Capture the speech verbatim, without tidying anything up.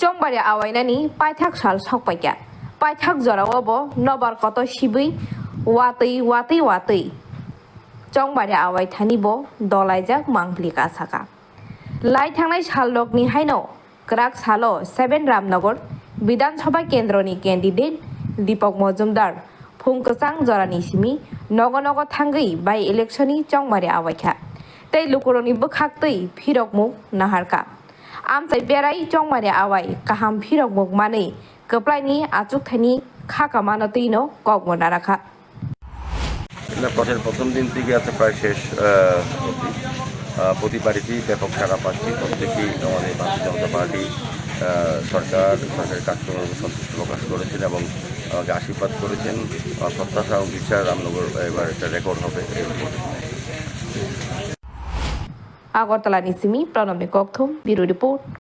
Chongbari awainani paithak sal sokpaikha. Paithak jorao bo nobar kotor sibwi watwi, watwi, watwi Chongbari awaithani bo dolaijak mangpili kasaka. Lai thangnai salrokni haino kwrak salo seven Ramnagar Bidhan Sabha kendroni candidate Deepak Majumdar phung kwchang jorani simi nogo nogo thangwi by election ni chongbari awaikha tei lukurokni bwkhaktwi phirokmung naharkha. Amchai berai chongbari awai kaham phirokmung manwi kwplaini achukthani kha kamano twino kokbo narakha. না, পথের প্রথম দিন থেকে আছে প্রায় শেষ, আহ, অবধি। আহ, প্রতি বাড়িতেই ব্যাপক সাড়া পাচ্ছি। প্রত্যেকেই আমাদের ভারতীয় জনতা পার্টি, আহ, সরকার, সরকারের কাজকর্মে সন্তুষ্টি প্রকাশ করেছেন এবং আমাকে আশীর্বাদ করেছেন। আমার প্রত্যাশা এবং বিশ্বাস রামনগর এবার একটা রেকর্ড হবে। Agartala ni simi Pranobni kokthum, Bureau Report,